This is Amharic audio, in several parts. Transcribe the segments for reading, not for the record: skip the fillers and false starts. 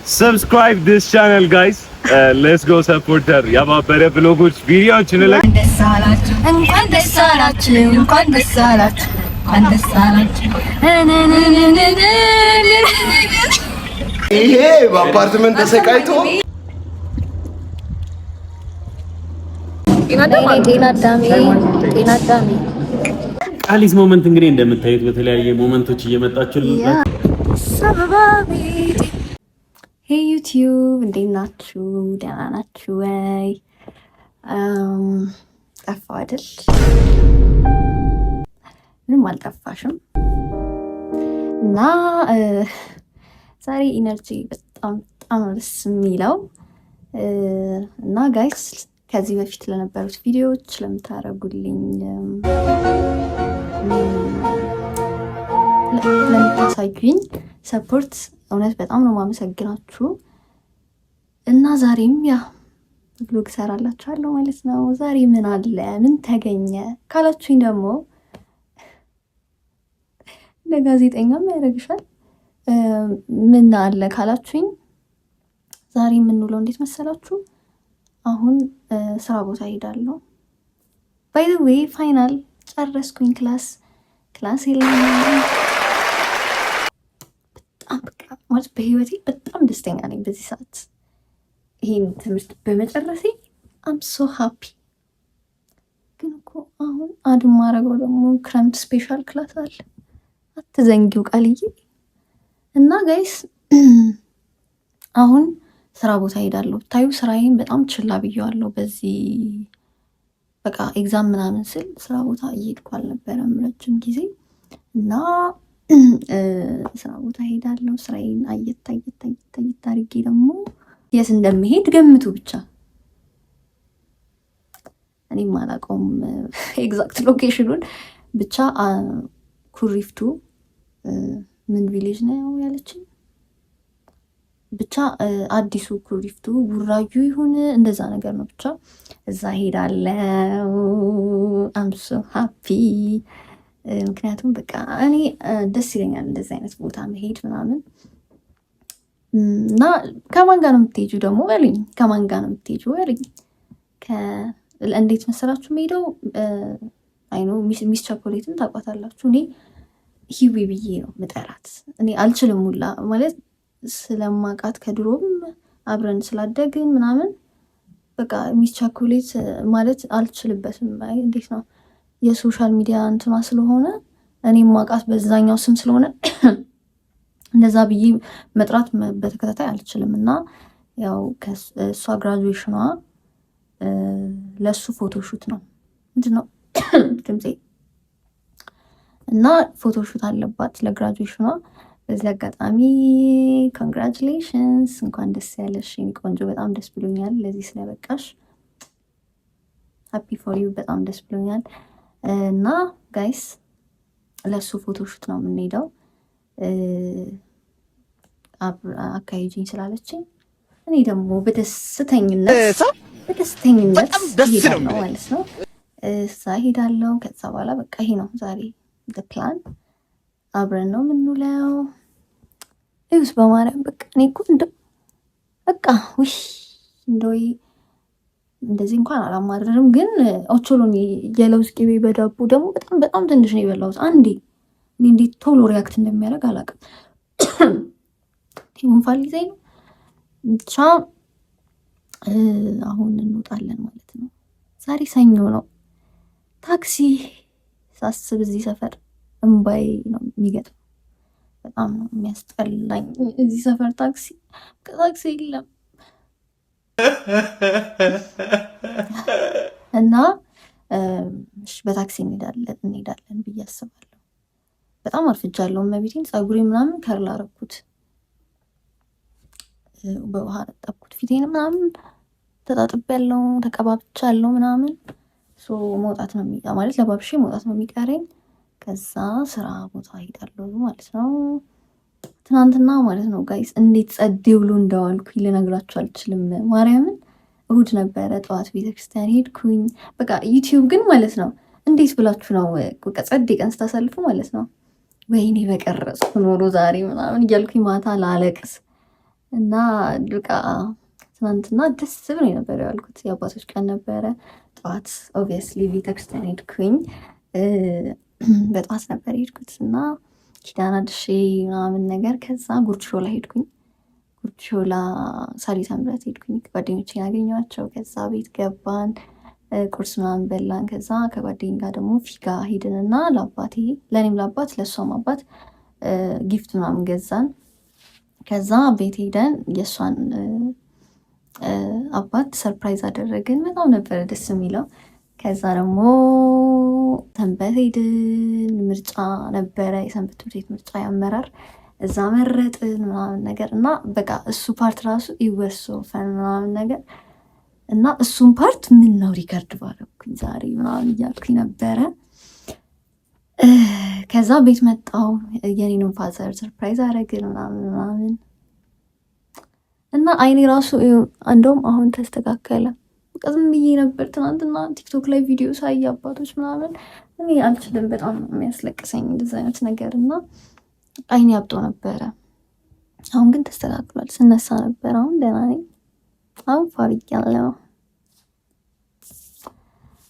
Subscribe this channel, guys. Let's go support her. ያማበረ vlog ኦች ቪዲዮዎችን ደስ አላችሁ፣ እንኳን ደስ አላችሁ፣ እንኳን ደስ አላችሁ፣ እንኳን ደስ አላችሁ። ይሄ በአፓርትመንት ተሰቃይቶ ጤና አዳሜ፣ ጤና አዳሜ። ቃሊስ moment እንግዲህ እንደምታዩት በተለያየ moment ኦች እየመጣችሁ Hey YouTube፣ እንዴት ናችሁ? ደህና ናችሁ ወይ? ጠፋሁ አይደል? ምንም አልጠፋሽም። እና ዛሬ energy በጣም በጣም ደስ የሚለው። እና guys፣ ከዚህ በፊት ለነበሩት ቪዲዮዎች ለምታደርጉልኝ፣ ለምታሳዩኝ support እውነት በጣም ነው ማመሰግናችሁ። እና ዛሬም ያ vlog ሰራላችኋለሁ ማለት ነው። ዛሬ ምን አለ፣ ምን ተገኘ ካላችሁኝ ደግሞ እንደ ጋዜጠኛም ያደርግሻል። ምን አለ ካላችሁኝ ዛሬ የምንውለው እንዴት መሰላችሁ? አሁን ስራ ቦታ ሄዳለሁ። By the way, final ጨረስኩኝ። Class የለም። በጣም በቃ ማለት በህይወቴ በጣም ደስተኛ ነኝ በዚህ ሰዓት ይህን ትምህርት በመጨረሴ። I'm so happy። ግን እኮ አሁን add ማድረገው ደግሞ ክረምት special class አለ። አትዘንጊው ቃልዬ። እና guys፣ አሁን ስራ ቦታ ሄዳለሁ። ታዩ ስራዬን በጣም ችላ ብየዋለሁ። በዚህ በቃ exam ምናምን ስል ስራ ቦታ እየሄድኩ አልነበረም ረጅም ጊዜ። እና ስራ ቦታ ሄዳለሁ። ስራዬን አየት አየት አየት አየት አድርጌ ደግሞ የት እንደምሄድ ገምቱ ብቻ። እኔም አላውቀውም exact location ኡን። ብቻ ኩሪፍቱ ምን village ነው ያለችኝ? ብቻ አዲሱ ኩሪፍቱ ቡራዩ ይሁን እንደዛ ነገር ነው። ብቻ እዛ ሄዳለው። I'm so happy፣ ምክንያቱም በቃ እኔ ደስ ይለኛል እንደዚህ አይነት ቦታ መሄድ ምናምን። እና ከማን ጋር ነው የምትሄጂው ደግሞ በሉኝ። ከማን ጋር ነው የምትሄጂው በሉኝ። እንዴት መሰላችሁ የምሄደው? I know Miss ቸኮሌትን ታውቋታላችሁ። እኔ ሂዊ ብዬ ነው ምጠራት። እኔ አልችልም ሁላ ማለት ስለማውቃት፣ ከድሮም አብረን ስላደግን ምናምን በቃ Miss ቸኮሌት ማለት አልችልበትም። እንዴት ነው የ social media እንትኗ ስለሆነ፣ እኔ ማውቃት በዛኛው ስም ስለሆነ እንደዛ ብዬ መጥራት በተከታታይ አልችልም። እና ያው እሷ graduation ኗ ለእሱ photoshoot ነው፣ ምንድን ነው ድምፄ፣ እና photoshoot አለባት ለ graduation ኗ። በዚህ አጋጣሚ congratulations፣ እንኳን ደስ ያለሽ ቆንጆ፣ በጣም ደስ ብሎኛል ለዚህ ስለበቃሽ። Happy for you፣ በጣም ደስ ብሎኛል። እና guys፣ ለእሱ photoshoot ነው የምንሄደው። አካሂጂኝ ስላለችኝ እኔ ደግሞ በደስተኝነት በደስተኝነት ሄዳለሁ ማለት ነው። እዛ ሄዳለሁ። ከዛ በኋላ በቃ ይሄ ነው ዛሬ ፕላን። አብረን ነው የምንውለው። ይሁስ በማርያም፣ በቃ እኔ እኮ እንደው በቃ ውይ እንደው እንደዚህ እንኳን አላማርርም፣ ግን ኦቾሎኒ የለውዝ ቅቤ በዳቦ ደግሞ በጣም በጣም ትንሽ ነው የበላሁት። አንዴ እኔ እንዴት ቶሎ react እንደሚያደርግ አላውቅም። ጉንፋን ሊይዘኝ ነው። ብቻ አሁን እንወጣለን ማለት ነው። ዛሬ ሰኞ ነው። ታክሲ ሳስብ እዚህ ሰፈር እምባዬ ነው የሚገጥመው። በጣም ነው የሚያስጠላኝ እዚህ ሰፈር ታክሲ። ታክሲ የለም እና በታክሲ እንሄዳለን ብዬ አስባለሁ። በጣም አርፍጃለሁ። እመቤቴን፣ ፀጉሬ ምናምን curl አረኩት፣ በውሃ ረጠብኩት፣ ፊቴን ምናምን ተጣጥቤያለሁ፣ ተቀባብቻለሁ ምናምን። መውጣት ነው ማለት ለባብሼ መውጣት ነው የሚቀረኝ። ከዛ ስራ ቦታ ሄዳለሁ ማለት ነው። ትናንትና ማለት ነው guys፣ እንዴት ጸዴ ብሎ እንደዋልኩኝ ልነግራችሁ አልችልም። ማርያምን፣ እሁድ ነበረ፣ ጠዋት ቤተክርስቲያን ሄድኩኝ። በቃ YouTube ግን ማለት ነው እንዴት ብላችሁ ነው በቃ ጸዴ ቀን ስታሳልፉ ማለት ነው፣ ወይኔ በቀረጽኩ ኖሮ ዛሬ ምናምን እያልኩኝ ማታ ላለቅስ። እና በቃ ትናንትና ደስ ብሎኝ ነበር ያልኩት። የአባቶች ቀን ነበረ። ጠዋት obviously ቤተክርስቲያን ሄድኩኝ። በጠዋት ነበር የሄድኩት እና ኪዳን አድርሼ ምናምን ነገር ከዛ ጉርድ ሾላ ሄድኩኝ። ጉርድ ሾላ ሳሊተ ምሕረት ሄድኩኝ። ጓደኞቼን አገኘኋቸው። ከዛ ቤት ገባን፣ ቁርስ ምናምን በላን። ከዛ ከጓደኝ ጋር ደግሞ ፊጋ ሄድን እና ለአባቴ ለእኔም ለአባት ለእሷም አባት gift ምናምን ገዛን። ከዛ ቤት ሄደን የእሷን አባት surprise አደረግን። በጣም ነበረ ደስ የሚለው። ከዛ ደግሞ ሰንበት ሄድን። ምርጫ ነበረ፣ የሰንበት ትምህርት ቤት ምርጫ ያመራር እዛ መረጥን ምናምን ነገር እና በቃ እሱ part ራሱ it was so fun ምናምን ነገር እና እሱን part ምን ነው record ባረኩኝ ዛሬ ምናምን እያልኩኝ ነበረ። ከዛ ቤት መጣው፣ የኔንም father surprise አረግን ምናምን ምናምን እና አይኔ ራሱ እንደውም አሁን ተስተካከለ። በቃ ዝም ብዬ ነበር ትናንትና ቲክቶክ ላይ ቪዲዮ ሳይ አባቶች ምናምን፣ እኔ አልችልም፣ በጣም ነው የሚያስለቅሰኝ እንደዚህ አይነት ነገር እና አይኔ አብጦ ነበረ። አሁን ግን ተስተካክሏል። ስነሳ ነበር። አሁን ደህና ነኝ። አሁን ፏ ብያለሁ።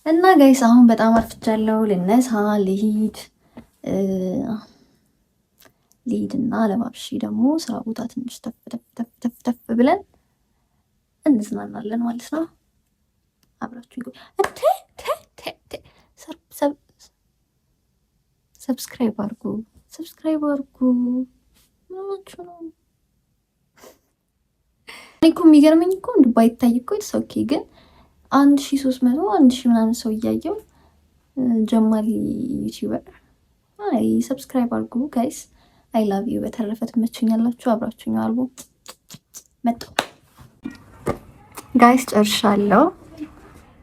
እና guys አሁን በጣም አርፍጃለሁ። ልነሳ ልሂድ ልሂድና ለባብሼ ደግሞ ስራ ቦታ ትንሽ ተፍ ተፍ ተፍ ተፍ ተፍ ብለን እንዝናናለን ማለት ነው። አብራችሁ subscribe አድርጉ፣ subscribe አድርጉ። ምናችሁ ነው? እኔ እኮ የሚገርመኝ እኮ እንደ ባይታይ እኮ it's okay፣ ግን 1300 1000 ምናምን ሰው እያየው ጀማሪ YouTuber። አይ subscribe አድርጉ guys። I love you። በተረፈ ትመቹኛላችሁ። አብራችሁኝ አልቦ መጣሁ guys፣ ጨርሻለሁ።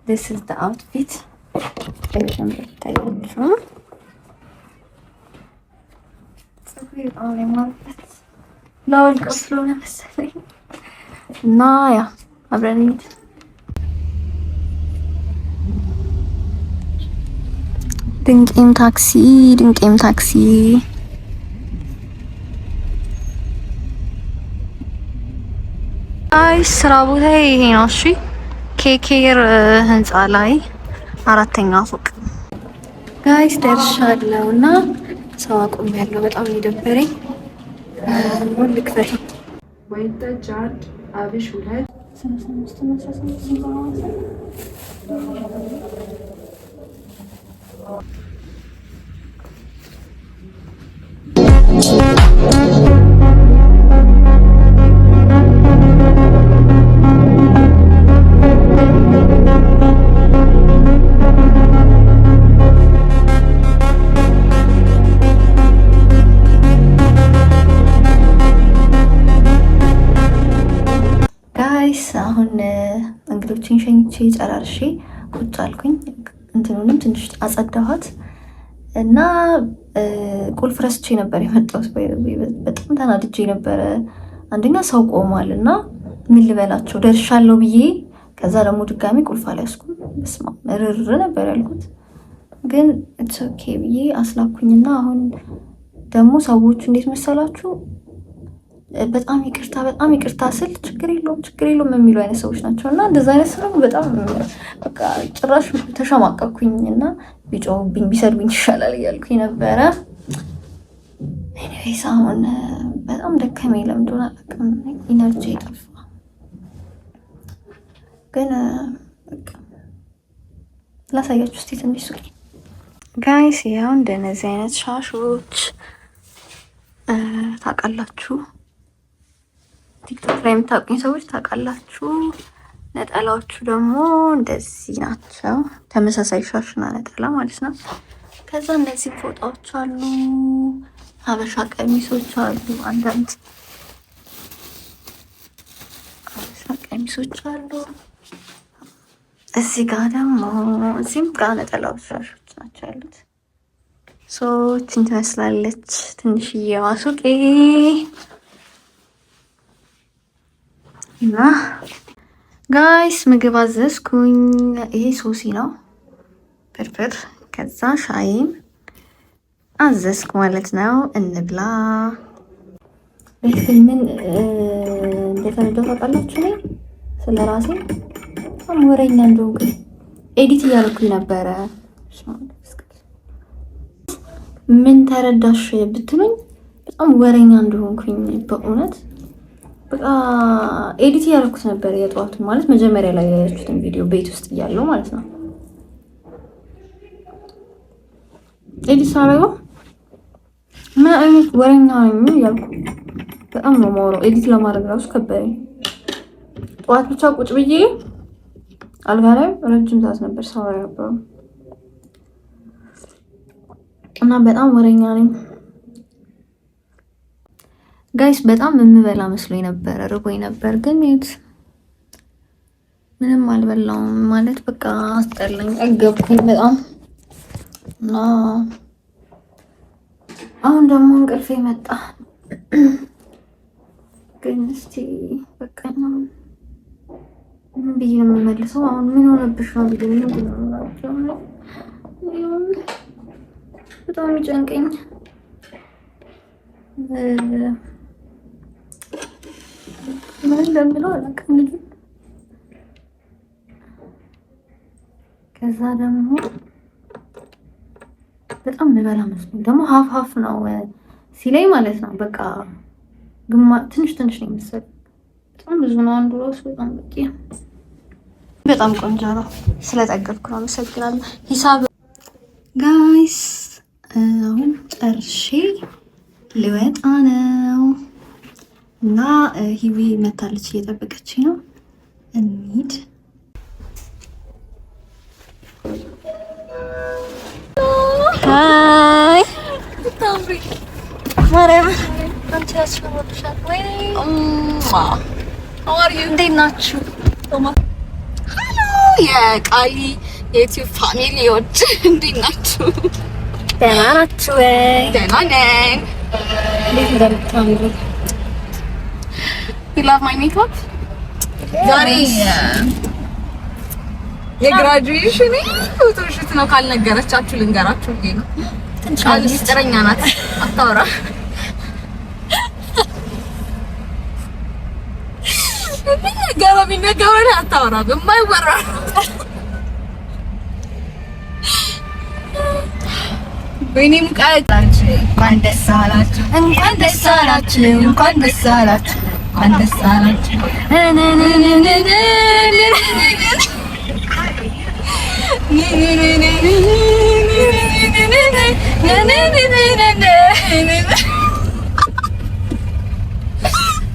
This is the outfit። ይታያችሁ። ፀጉሬ በጣም ነው የማርበት፣ ላወልቀው ስለሆነ መሰለኝ እና yeah አብረን እንሂድ። ድንቄም ታክሲ፣ ድንቄም ታክሲ። አይ ስራ ቦታ ይሄ ነው። እሺ ኬኬር ህንፃ ላይ አራተኛ ፎቅ guys ደርሻለሁ እና ሰው አቁሜያለሁ። በጣም ነው የደበረኝ። ሞል ልክፈተው። ወይን ጠጅ 1፣ አብሽ 2። 35 እና 18 ስንት ነው ማለት ነው? Guys አሁን እንግዶችን ሸኝቼ ጨራርሼ ቁጭ አልኩኝ። እንትኑንም ትንሽ አጸዳኋት እና ቁልፍ ረስቼ ነበር የመጣሁት። በጣም ተናድጄ ነበረ። አንደኛ ሰው ቆሟል እና ምን ልበላቸው ደርሻለሁ ብዬ፣ ከዛ ደግሞ ድጋሚ ቁልፍ አልያዝኩም። በስመ አብ እርር ነበር ያልኩት፣ ግን it's okay ብዬ አስላኩኝና አሁን ደግሞ ሰዎቹ እንዴት መሰላችሁ፣ በጣም ይቅርታ በጣም ይቅርታ ስል ችግር የለውም ችግር የለውም የሚሉ አይነት ሰዎች ናቸው። እና እንደዛ አይነት ስለ በጣም በቃ ጭራሽ ተሸማቀኩኝ እና ቢጮሁብኝ ቢሰድቡኝ ይሻላል እያልኩኝ ነበረ። Anyways አሁን በጣም ደከመኝ። ለምን እንደሆነ አላውቅም። Energy ጠፋ። ግን በቃ ላሳያችሁ እስኪ ትንሽ ሱቅ guys። ያው እንደነዚህ አይነት ሻሾች ታውቃላችሁ፣ ቲክቶክ ላይ የምታውቁኝ ሰዎች ታውቃላችሁ። ነጠላዎቹ ደግሞ እንደዚህ ናቸው። ተመሳሳይ ሻሽና ነጠላ ማለት ነው። ከዛ እነዚህ ፎጣዎች አሉ፣ ሀበሻ ቀሚሶች አሉ፣ አንዳንድ ሀበሻ ቀሚሶች አሉ። እዚህ ጋር ደግሞ እዚህም ጋር ነጠላዎች ሻሾች ናቸው ያሉት። So ይችን ትመስላለች ትንሽዬዋ ሱቄ እና guys ምግብ አዘዝኩኝ። ይሄ ሶሲ ነው ፍርፍር፣ ከዛ ሻይም አዘዝኩ ማለት ነው። እንብላ። ምን እንደተረዳሁ ታውቃላችሁ? እኔ ስለ ራሴ በጣም ወሬኛ እንደሆንኩ edit እያደረኩኝ ነበረ። ምን ተረዳሽ ብትሉኝ በጣም ወሬኛ እንደሆንኩኝ በእውነት። በቃ edit እያደረኩት ነበር የጠዋቱ፣ ማለት መጀመሪያ ላይ ያያችሁትን ቪዲዮ፣ ቤት ውስጥ እያለው ማለት ነው። Edit ሳደርገው ምን አይነት ወሬኛ ነኝ እያልኩ በጣም ነው የማወራው። Edit ለማድረግ ራሱ ከበደኝ። ጠዋት ብቻ ቁጭ ብዬ አልጋ ላይ ረጅም ሰዓት ነበር ሳወራ የነበረው እና በጣም ወሬኛ ነኝ guys። በጣም የምበላ መስሎኝ ነበረ፣ ርቦኝ ነበር፣ ግን የት ምንም አልበላውም። ማለት በቃ አስጠላኝ፣ ጠገብኩኝ በጣም። እና አሁን ደግሞ እንቅልፌ መጣ። ግን እስቲ በቃ ምን ብዬ ነው የምመልሰው? አሁን ምን ሆነብሽ ነው ብዬ ምን ነው በጣም የሚጨንቀኝ። ምን እንደምለው አላውቅም። ልጁ ከዛ ደግሞ በጣም ምበላ መስሎኝ ደግሞ half half ነው ሲለኝ ማለት ነው። በቃ ግማ ትንሽ ትንሽ ነው የመሰለኝ። በጣም ብዙ ነው አንዱ ራሱ፣ በጣም በቂ። በጣም ቆንጆ ነው። ስለጠገብኩ ነው። አመሰግናለሁ። ሂሳብ guys፣ አሁን ጨርሼ ልወጣ ነው እና ሂዊ መታለች፣ እየጠበቀች ነው። እንሂድ። Hi ማርያም፣ አንቺ ራስሽ አምሮብሻል። እንዴት ናችሁ? Hello የቃሊ የ YouTube family ዎች፣ እንዴት ናችሁ? ደህና ናችሁ ወይ? ደህና ነን። እንዴት እንደምታምሩ! You love my makeup? ዛሬ የ graduation photoshoot ነው። ካልነገረቻችሁ ልንገራችሁ ብዬ ነው። ቃል ሚስጥረኛ ናት፣ አታወራ። የሚነገረው የሚነገረው አታወራም፣ የማይወራ። ወይኔ ሙቀት! እንኳን ደስ አላችሁ፣ እንኳን ደስ አላችሁ፣ እንኳን ደስ አላችሁ፣ እንኳን ደስ አላችሁ።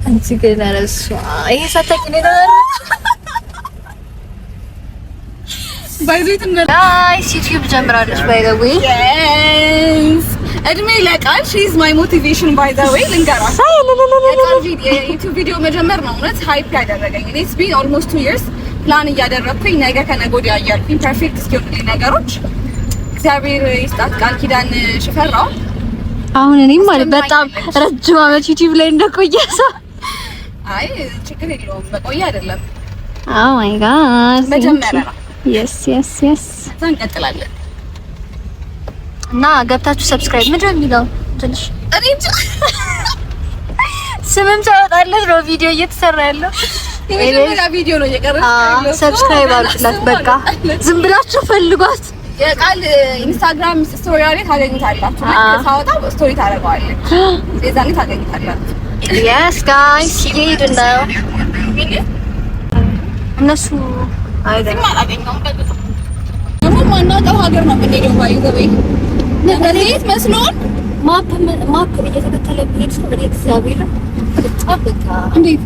አንቺ ግን ኧረ እሷ ይሄ ሳታውቂ ነው የተባረረው። Guys፣ YouTube ጀምራለች by the way። እድሜ ለቃል፣ she is my motivation by the way። ልንገራት፣ የቃል የ YouTube ቪዲዮ መጀመር ነው እውነት hype ያደረገኝ። እኔ it's been almost 2 years plan እያደረግኩኝ፣ ነገ ከነገ ወዲያ እያልኩኝ፣ perfect እስኪሆኑልኝ ነገሮች። እግዚአብሔር ይስጣት ቃል ኪዳን ሽፈራው። አሁን እኔም ማለት በጣም ረጅም ዓመት YouTube ላይ እንደቆየ ሰው። አይ ችግር የለውም፣ በቆየ አይደለም። Oh my God. መጀመሪያ ነው። Yes. ከዛ እንቀጥላለን። እና ገብታችሁ subscribe ምንድን ነው የሚለው ትንሽ እኔ እንጃ። ስምም ሳይወጣለት ነው ቪዲዮ እየተሰራ ያለው። የመጀመሪያ ቪዲዮ ነው እየቀረጽኩ ያለው። Subscribe አድርጉላት። በቃ ዝም ብላችሁ ፈልጓት። የቃል Instagram story ላይ ታገኙታላችሁ። ልክ ሳወጣ story ታደርገዋለች። የዛኔ ታገኙታላችሁ። Yes guys፣ እየሄድን ነው። እነሱ እዚህም አላገኘውም። በቅጡ ደግሞ ማናውቀው ሀገር ነው የምንሄደው። By the way መሬት መስሎን Map እየተከተለ የሚሄድ ሰው እኔ እግዚአብሔር በጣም በቃ እንዴት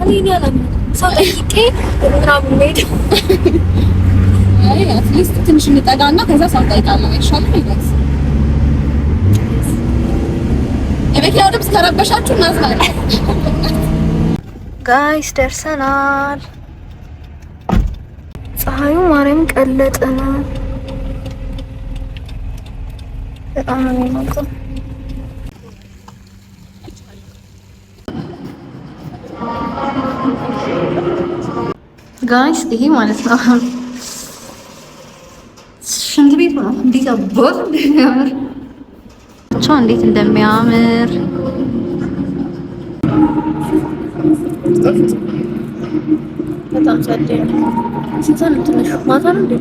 እኔ አላምንም። ሰው ጠይቄ ምናምን መሄድ። አይ at least ትንሽ እንጠጋና ከዛ ሰው እንጠይቃለን። አይሻልም? ይጋዝ የመኪናው ድምፅ ከረበሻችሁ እናዝናለን። Guys፣ ደርሰናል። ፀሐዩ ማርያም ቀለጠ ነው። በጣም ነው የሚሞቀው። Guys፣ ይሄ ማለት ነው ሽንት ቤቱ ነው። እንዴት አባቱ እንደሚያምር ብቻ፣ እንዴት እንደሚያምር! በጣም ጸዴ ነው። ስንት ሰዓት ነው? ትንሹ ማታ ነው እንዴ?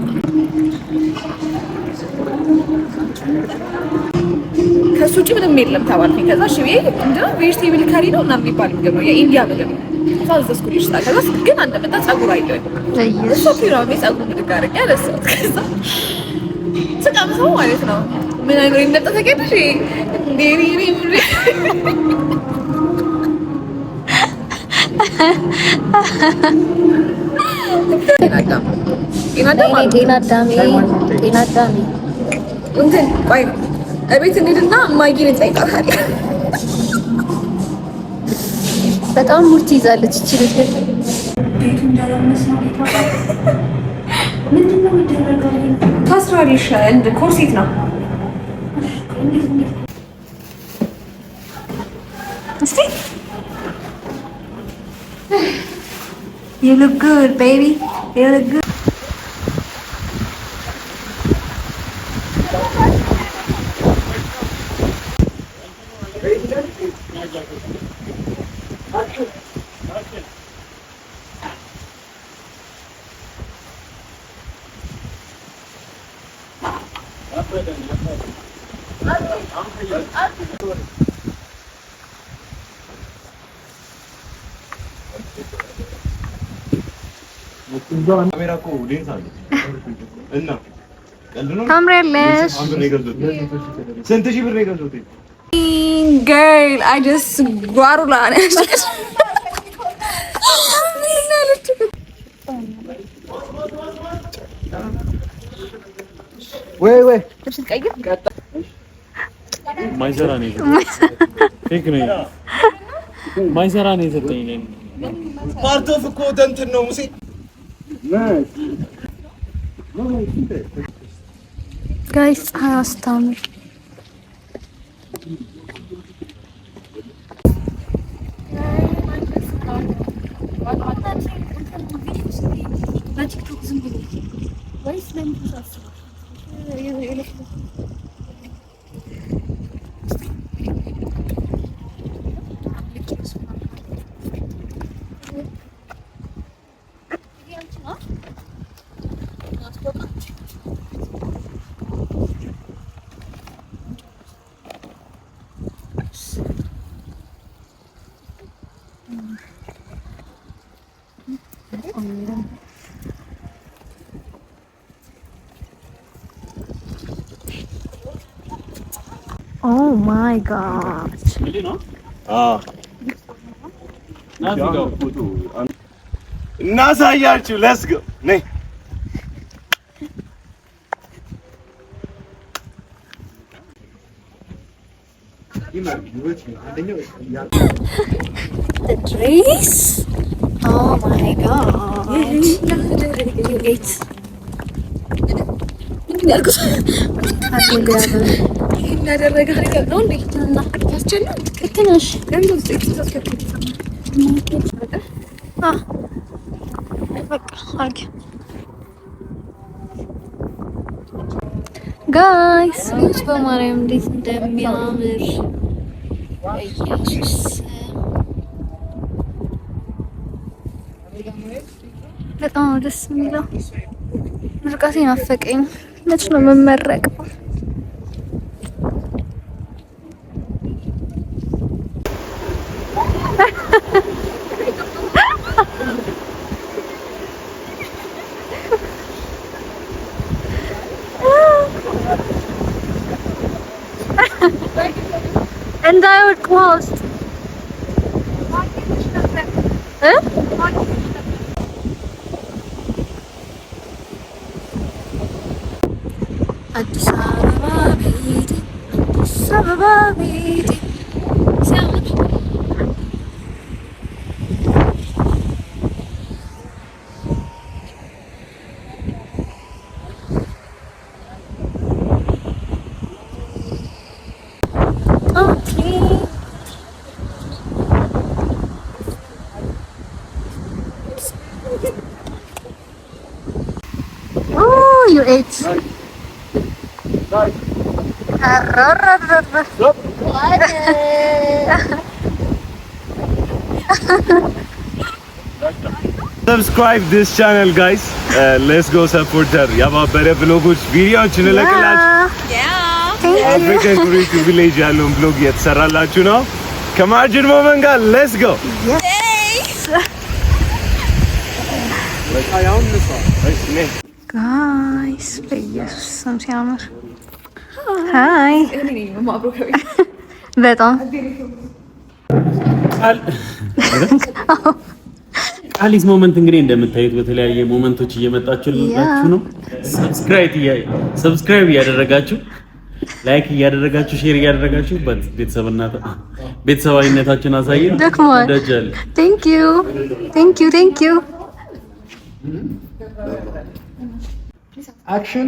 ከሱ ውጭ ምንም የለም ተባልኩኝ። ከዛ እሺ ብዬ ምንድነው vegetable curry ነው ምናምን የሚባል ምግብ ነው፣ የኢንዲያ ምግብ ነው። ከዛ አዘዝኩልሽ። ከዛ ግን እንደመጣ ፀጉር አየሁኝ። እሱ ፒራሜ ፀጉር ብድግ አድርጌ አነሳሁት። ከዛ ስቀምሰው ማለት ነው ምን አይኖር እንደመጣ ታውቂያለሽ? እንዴ እኔ ጤና አዳም ጤና አዳሜ፣ ጤና አዳሜ። እንትን ቆይ እቤት እንሂድና ማጊን እንጠይቃታለን። በጣም ሙርት ይዛለች እቺ ልጅ። ቤቱ እንዳለመስ ነው። ምንድን ነው የሚደረገው? ታስራለሽ። እንደ corset ነው። እስቲ You look good, baby. You look good. ካሜራ እኮ ሌንስ አለ እና ቀልድ ነው። ታምሪያለሽ። ስንት ሺህ ብር ነው የገዙት? Girl, I just ጓሩላ ወይ ወይ ማይሰራ ነው fake ነው ማይሰራ ነው የሰጠኝ። Part of እኮ እንትን ነው ሙሴ። Guys ፀሐይዋ ስታምር። በቲክቶክ ዝም ብሎ ወይስ ለምን ተሳስበው? Oh my God. እናሳያችሁ። Let's go ነይ። The dress. Oh my God. You ate. ምንድን ያልኩት? ይሄን ያደረገ ነገር ነው እንዴ? ያስቸላል። ልክ ነሽ። ለምን በቃ አድርጊ። Guys በማርያም እንዴት እንደሚያምር ኢየሱስ፣ በጣም ነው ደስ የሚለው። ምርቃቴ ናፈቀኝ። መች ነው የምመረቀው? እንዳይወድቅ ውሃ ውስጥ እ አዲስ አበባ ቤቴ፣ አዲስ አበባ ቤቴ ሲያምር። Okay. Oh, you ate. Subscribe this channel, guys. Let's go support her. ያባበረ vlog ኦች ቪዲዮዎች እንለቅላችሁ። አፍሪካን ኩሪፍቱ village ያለውን vlog እየተሰራላችሁ ነው ከማርጅን moment ጋር። Let's go. Guys፣ በኢየሱስ ስም ሲያምር! Hi፣ በጣም። ቃሊስ moment እንግዲህ እንደምታዩት በተለያየ moment ኦች እየመጣችሁላችሁ ነው። Subscribe እያደረጋችሁ፣ like እያደረጋችሁ፣ share እያደረጋችሁ ቤተሰብና ቤተሰባዊነታችሁን አሳየን። ደክሟል። Thank you, thank you, thank you. Action.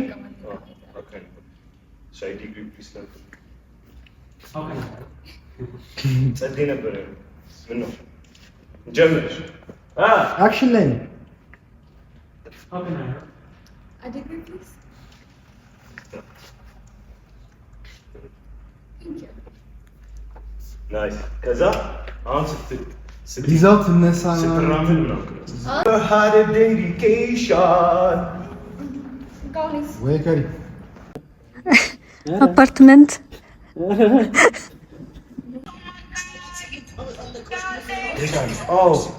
ጸዴ ነበረ። ምን ነው ጀምር። Action ላይ ነው። A degree, please. Thank you. Nice። ከዛ አሁን ይዛው ትነሳ። ስትራመድ ነው። Had a dedication. ወይ ከሪ። አፓርትመንት።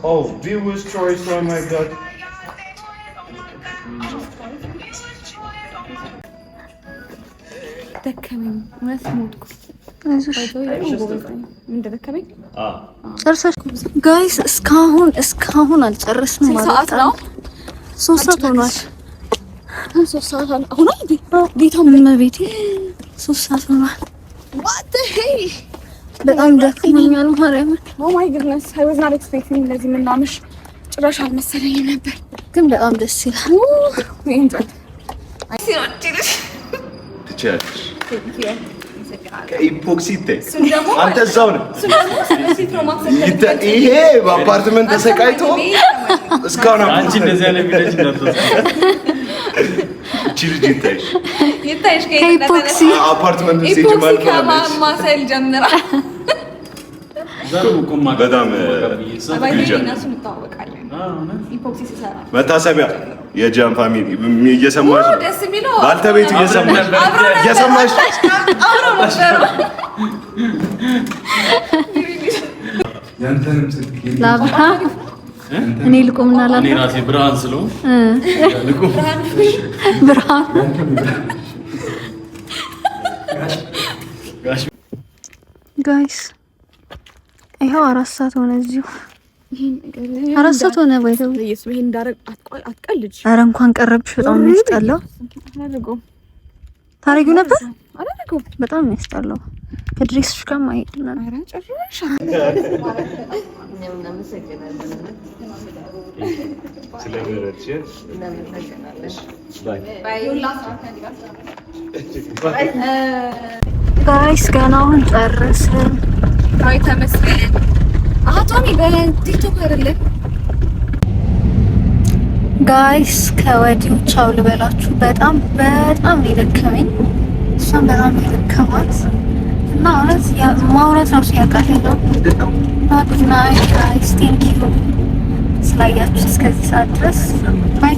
Oh, viewers' choice. Oh my God. ደከመኝ፣ እውነት ሞትኩ። አይዞሽ። ምን እንደደከመኝ። ጨርሰሽ guys፣ እስካሁን አልጨረስንም ስንት ማለት ሰዓት ነው? 3 ሰዓት ሆኗል። 3 ሰዓት አሁን እንዴ ጌታ። እመቤቴ፣ 3 ሰዓት ሆኗል። What the hey. በጣም ደክሞኛል ማርያምን። Oh my goodness, I was not expecting እንደዚህ ምናምሽ ጭራሽ አልመሰለኝም ነበር። ግን በጣም ደስ ይላል። We enjoyed. ትችያለሽ። ከ epoxy አንተ እዛው ነው። ይሄ በአፓርትመንት ተሰቃይቶ እስካሁን አንቺ እንደዚህ አይነት village እንዳትወስጂ። እቺ ልጅ ይታይሽ። ይታይሽ። ከ epoxy አፓርትመንት ውስጥ epoxy ማለት ከማማሰል ጀምራ። በጣም እነሱ እንተዋወቃለን። Epoxy ሲሰራ መታሰቢያ የጃን family እየሰማሽ ነው። ደስ የሚለው ባልተቤቱ እየሰማሽ እየሰማሽ። አብረው ነበሩ። ያንተንም ስልክ ለአብርሃም እኔ ልቁምና እኔ ላብርሃም ራሴ ብርሃን ስለሆንኩ ልቁም። ብርሃን። ጋሽ። Guys፣ ይኸው 4 ሰዓት ሆነ። እዚሁ 4 ሰዓት ሆነ። ወይ ኢየሱስ፣ ይሄን እንዳደረግ አትቀልጅ። ኧረ እንኳን ቀረብሽ። በጣም ነው የሚያስጠላው። አላደርገውም። ታረጊው ነበር። አላደርገውም። በጣም ነው የሚያስጠላው። ከ dress ሽ ጋር ማይሄድ ነው። ኧረ ጭራሽ። ስለምረድሽ። Guys፣ ገና አሁን ጨረስን። አይ ተመስገን። አሀ ቶሚ በቲክቶክ አይደለም። Guys፣ ከወዲሁ ቻው ልበላችሁ። በጣም በጣም ነው የደከመኝ፣ እሷም በጣም ነው የደከማት እና እውነት ማውራት ራሱ ያቃተኝ ነው። እና good night guys፣ thank you ስላያችሁ እስከዚህ ሰዓት ድረስ። Bye.